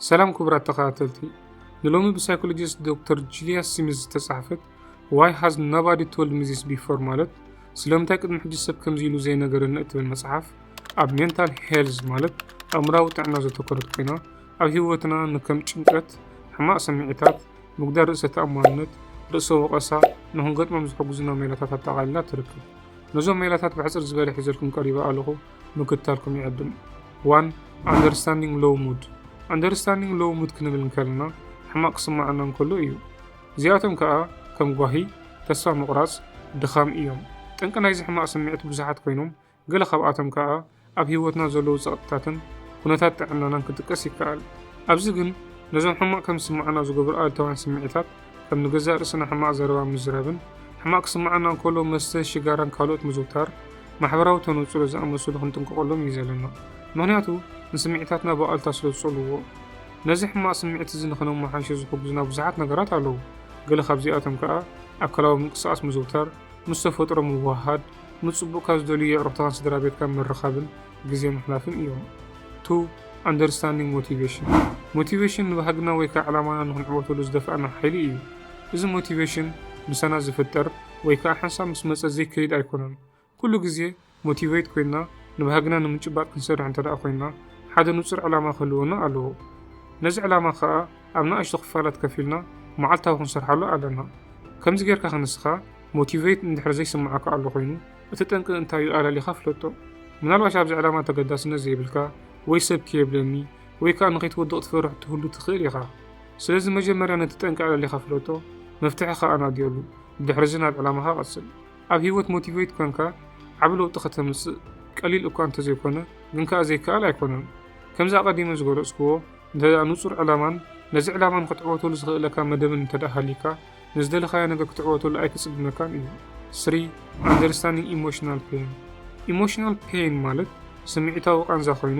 ሰላም ክቡራት ተኸታተልቲ፣ ንሎሚ ብሳይኮሎጂስት ዶክተር ጁልያ ሲሚዝ ዝተጻሕፈት Why Has Nobody Told Me This Before ማለት ስለምንታይ ቅድሚ ሕጂ ሰብ ከምዚ ኢሉ ዘይነገረኒ እትብል መጽሓፍ ኣብ ሜንታል ሄልዝ ማለት ኣእምራዊ ጥዕና ዘተኮረት ኮይና ኣብ ህይወትና ንከም ጭንቀት፣ ሕማቕ ስምዒታት፣ ምግዳል ርእሰ ተኣማንነት፣ ርእሰ ወቐሳ ንክንገጥሞም ዝሕግዙና ሜላታት ኣጠቓሊላ ትርከብ። ነዞም ሜላታት ብሕጽር ዝበለ ሒዘልኩም ቀሪበ ኣለኹ፣ ምክትታልኩም ይዕድም። ዋን፣ Understanding Low Mood። Understanding Low Mood ክንብል እንከለና ሕማቕ ክስምዓና እንከሎ እዩ። እዚኣቶም ከኣ ከም ጓሂ፣ ተስፋ ምቑራጽ፣ ድኻም እዮም። ጠንቂ ናይዚ ሕማቕ ስምዒት ብዙሓት ኮይኖም ገለ ካብኣቶም ከኣ ኣብ ህይወትና ዘለዉ ጸቕጥታትን ኩነታት ጥዕናናን ክጥቀስ ይከኣል። ኣብዚ ግን ነዞም ሕማቕ ከም ዝስምዓና ዝገብሩ ኣሉታውያን ስምዒታት ከም ንገዛእ ርእስና ሕማቕ ዘረባ ምዝራብን ሕማቕ ክስምዓና እንከሎ መስተ፣ ሽጋራን ካልኦት ምዝውታር፣ ማሕበራዊ ተነጽሎ ዝኣመሰሉ ክንጥንቀቐሎም እዩ ዘለና። ምኽንያቱ ንስምዒታትና ብኣሉታ ስለ ዝጸልውዎ። ነዚ ሕማቕ ስምዒት እዚ ንኸነመሓይሾ ዝሕግዙና ብዙሓት ነገራት ኣለዉ። ገለ ካብዚኣቶም ከኣ ኣካላዊ ምንቅስቓስ ምዝውታር፣ ምስ ተፈጥሮ ምውህሃድ፣ ምስ ጽቡቕ ካብ ዝደልዩ የዕሩኽትኻን ስድራ ቤትካን ምርኻብን ግዜ ምሕላፍን እዮም። ቱ፣ Understanding Motivation። ሞቲቬሽን ንባህግና ወይ ከኣ ዕላማና ንኽንዕወተሉ ዝደፍኣና ሓይሊ እዩ። እዚ ሞቲቬሽን ምሳና ዝፍጠር ወይ ከኣ ሓንሳብ ምስ መጸ ዘይከይድ ኣይኮነን። ኩሉ ግዜ ሞቲቬት ኮይንና ንባህግና ንምጭባጥ ክንሰርሕ እንተ ደኣ ኮይንና ሓደ ንጹር ዕላማ ክህልወና ኣለዎ። ነዚ ዕላማ ከኣ ኣብ ንኣሽቱ ክፋላት ከፊልና መዓልታዊ ክንሰርሓሉ ኣለና። ከምዚ ጌርካ ከ ንስኻ ሞቲቬት እንድሕር ዘይስምዓካ ኣሎ ኮይኑ፣ እቲ ጠንቂ እንታይ እዩ ኣላሊኻ ፍለጦ። ምናልባሽ ኣብዚ ዕላማ ተገዳስነት ዘይብልካ ወይ ሰብ ከየብለኒ ወይ ከኣ ንኸይትወድቕ ትፈርሕ ትህሉ ትኽእል ኢኻ። ስለዚ መጀመርያ ነቲ ጠንቂ ኣላሊኻ ፍለጦ፣ መፍትሒ ከኣ ኣናድየሉ። ድሕርዚ ናብ ዕላማኻ ቀጽል። ኣብ ህይወት ሞቲቬት ኮንካ ዓቢ ለውጢ ከተምጽእ ቀሊል እኳ እንተዘይኮነ፣ ግን ከኣ ዘይከኣል ኣይኮነን። ከምዚ ኣቐዲመ ዝገለጽክዎ፣ እንተ ደኣ ንጹር ዕላማን ነዚ ዕላማ ንኽትዕወተሉ ዝኽእለካ መደብን እንተ ደኣ ሃልይካ፣ ንዝደለኻዮ ነገር ክትዕወተሉ ኣይክጽግመካን እዩ። ስሪ፣ Understanding Emotional Pain። ኢሞሽናል ፔን ማለት ስምዒታዊ ቃንዛ ኮይኑ፣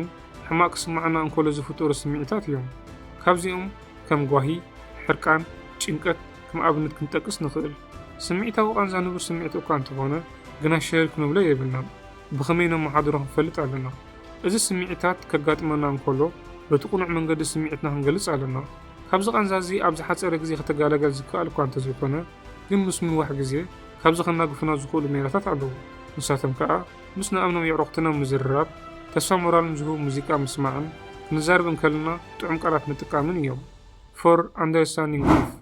ሕማቕ ክስምዓና እንከሎ ዝፍጠሩ ስምዒታት እዮም። ካብዚኦም ከም ጓሂ፣ ሕርቃን፣ ጭንቀት ከም ኣብነት ክንጠቅስ ንኽእል። ስምዒታዊ ቃንዛ ንቡር ስምዒት እኳ እንተኾነ፣ ግና ሸለል ክንብሎ የብልናን። ብኸመይ ነመሓድሮ ክንፈልጥ ኣለና። እዚ ስምዒታት ከጋጥመና እንከሎ፣ በቲ ቅኑዕ መንገዲ ስምዒትና ክንገልጽ ኣለና። ካብዚ ቃንዛ እዚ ኣብ ዝሓጸረ ግዜ ከተጋላገል ዝከኣል እኳ እንተዘይኮነ፣ ግን ምስ ምንዋሕ ግዜ ካብዚ ከናግፉና ዝኽእሉ ሜላታት ኣለዉ። ንሳቶም ከኣ፣ ምስ ንኣምኖም የዕሩኽትና ምዝርራብ፣ ተስፋ ሞራልን ዝህቡ ሙዚቃ ምስማዕን፣ ክንዛረብ እንከለና ጥዑም ቃላት ምጥቃምን እዮም። ፎር፣ Understanding Grief።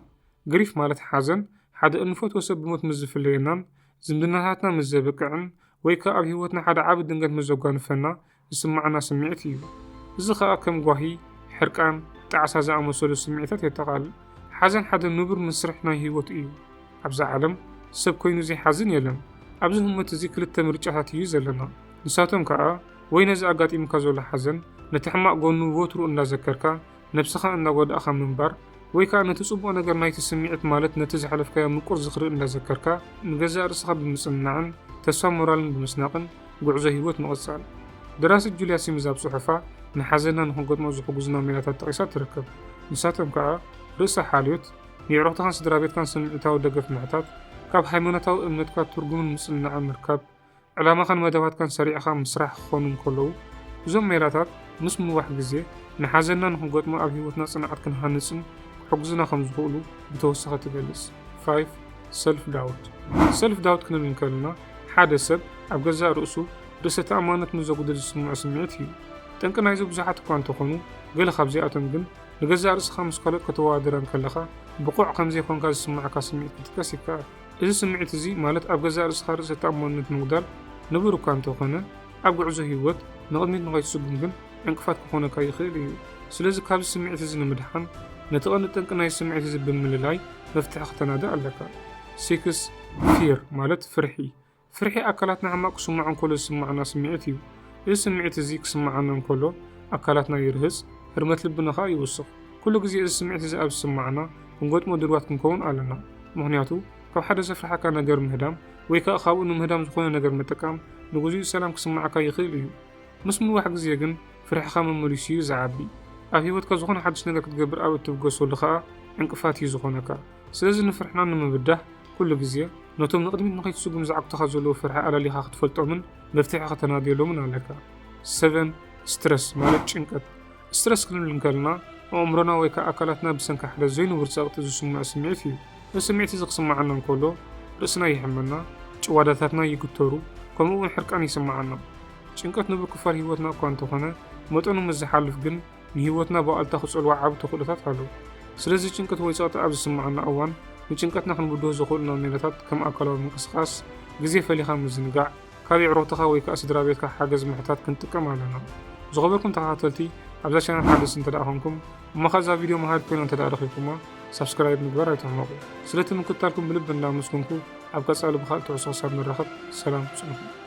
ግሪፍ ማለት ሓዘን፣ ሓደ እንፈትዎ ሰብ ብሞት ምስ ዝፍለየናን ዝምድናታትና ምስ ዘብቅዕን ወይ ከኣ ኣብ ህይወትና ሓደ ዓቢ ድንገት ምስ ዘጓንፈና ዝስምዓና ስምዒት እዩ። እዚ ኸኣ ከም ጓሂ፣ ሕርቃን፣ ጣዕሳ ዝኣመሰሉ ስምዒታት የጠቓልል። ሓዘን ሓደ ንቡር መስርሕ ናይ ህይወት እዩ። ኣብዛ ዓለም ሰብ ኮይኑ ዘይሓዝን የለን። ኣብዚ ህሞት እዚ ክልተ ምርጫታት እዩ ዘለና። ንሳቶም ከኣ ወይ ነዚ ኣጋጢሙካ ዘሎ ሓዘን ነቲ ሕማቕ ጎኑ ወትሩ እንዳዘከርካ ነብስኻ እንዳጎዳእኻ ምንባር፣ ወይ ከኣ ነቲ ጽቡቕ ነገር ናይቲ ስምዒት ማለት ነቲ ዘሕለፍካዮ ምቁር ዝኽሪ እንዳዘከርካ ንገዛእ ርእስኻ ብምጽንናዕን ተስፋ ሞራልን ብምስናቕን ጉዕዞ ህይወት ምቕጻል። ደራሲት ጁልያ ሲምዝ ኣብ ጽሑፋ ንሓዘንና ንኽንገጥሞ ዝሕግዙና ሜላታት ጠቒሳ ትርከብ። ንሳቶም ከኣ ርእሰ ሓልዮት፣ ንየዕሩኽትኻን ስድራ ቤትካን ስምዒታዊ ደገፍ ምሕታት፣ ካብ ሃይማኖታዊ እምነትካ ትርጉምን ምጽንናዕን ምርካብ፣ ዕላማኻን መደባትካን ሰሪዕኻ ምስራሕ ክኾኑ እንከለዉ፣ እዞም ሜላታት ምስ ምንዋሕ ግዜ ንሓዘንና ንኽንገጥሞ ኣብ ህይወትና ጽንዓት ክንሃንጽን ክሕግዙና ከም ዝኽእሉ ብተወሳኺ ትገልጽ። ፋይቭ፣ ሰልፍ ዳውት። ሰልፍ ዳውት ክንብል እንከለና፣ ሓደ ሰብ ኣብ ገዛእ ርእሱ ርእሰ ተኣማንነት ምስ ዘጉድል ዝስምዖ ስምዒት እዩ። ጠንቂ ናይዚ ብዙሓት እኳ እንተኾኑ፣ ገለ ካብዚኣቶም ግን ንገዛእ ርእስኻ ምስ ካልኦት ከተወዳድራ እንከለኻ ብቑዕ ከም ዘይኮንካ ዝስምዓካ ስምዒት ክጥቀስ ይከኣል። እዚ ስምዒት እዚ፣ ማለት ኣብ ገዛእ ርእስኻ ርእሰ ተኣማንነት ምጉዳል፣ ንቡር እኳ እንተኾነ፣ ኣብ ጉዕዞ ህይወት ንቕድሚት ንኸይትስጉም ግን ዕንቅፋት ክኾነካ ይኽእል እዩ። ስለዚ ካብዚ ስምዒት እዚ ንምድሓን፣ ነቲ ቀንዲ ጠንቂ ናይዚ ስምዒት እዚ ብምልላይ መፍትሒ ከተናዲ ኣለካ። ሲክስ፣ ፊር ማለት ፍርሒ። ፍርሒ ኣካላትና ሕማቕ ክስምዖ እንከሎ ዝስምዓና ስምዒት እዩ። እዚ ስምዒት እዚ ክስምዓና እንከሎ ኣካላትና ይርህጽ፣ ህርመት ልብና ኸኣ ይውስኽ። ኩሉ ግዜ እዚ ስምዒት እዚ ኣብ ዝስምዓና ክንገጥሞ ድልዋት ክንከውን ኣለና። ምኽንያቱ ካብ ሓደ ዘፍርሓካ ነገር ምህዳም ወይ ከኣ ካብኡ ንምህዳም ዝኾነ ነገር ምጥቃም ንግዚኡ ሰላም ክስምዓካ ይኽእል እዩ። ምስ ምንዋሕ ግዜ ግን ፍርሕኻ መመሊሱ እዩ ዝዓቢ። ኣብ ህይወትካ ዝኾነ ሓድሽ ነገር ክትገብር ኣብ እትብገሰሉ ኸኣ ዕንቅፋት እዩ ዝኾነካ። ስለዚ ንፍርሕና ንምብዳህ ኩሉ ግዜ ነቶም ንቕድሚት ንኸይትስጉም ዝዓግቱኻ ዘለዉ ፍርሒ ኣላሊኻ ክትፈልጦምን መፍትሒ ከተናድየሎምን ኣለካ። ሰቨን፣ ስትረስ ማለት ጭንቀት። ስትረስ ክንብል እንከለና ኣእምሮና ወይ ከዓ ኣካላትና ብሰንኪ ሓደ ዘይንቡር ጸቕጢ ዝስምዖ ስምዒት እዩ። እዚ ስምዒት እዚ ክስምዓና እንከሎ ርእስና ይሕመና፣ ጭዋዳታትና ይግተሩ፣ ከምኡ እውን ሕርቃን ይስምዓና። ጭንቀት ንቡር ክፋል ህይወትና እኳ እንተኾነ መጠኑ ምስ ዝሓልፍ ግን ንህይወትና ብኣሉታ ክጸልዋ ዓቢ ተኽእሎታት ኣሎ። ስለዚ ጭንቀት ወይ ጸቕጢ ኣብ ዝስምዓና እዋን ንጭንቀትና ክንብድሆ ዘኽእሉና ሜላታት ከም ኣካላዊ ምንቅስቓስ፣ ግዜ ፈሊኻ ምዝንጋዕ፣ ካብ የዕሩኽትኻ ወይ ከዓ ስድራ ቤትካ ሓገዝ ምሕታት ክንጥቀም ኣለና። ዝኸበርኩም ተኸታተልቲ ኣብዛ ቻናል ሓደስቲ እንተ ደኣ ኾንኩም እሞ ከዛ ቪድዮ መሃሪት ኮይና እንተ ደኣ ረኺብኩማ ሳብስክራይብ ምግባር ኣይትሕመቑ። ስለቲ ምክትታልኩም ብልቢ እናመስገንኩ ኣብ ቀጻሊ ብኻልእ ትሕዝቶ ክሳብ ንራኸብ ሰላም ጽንሑ።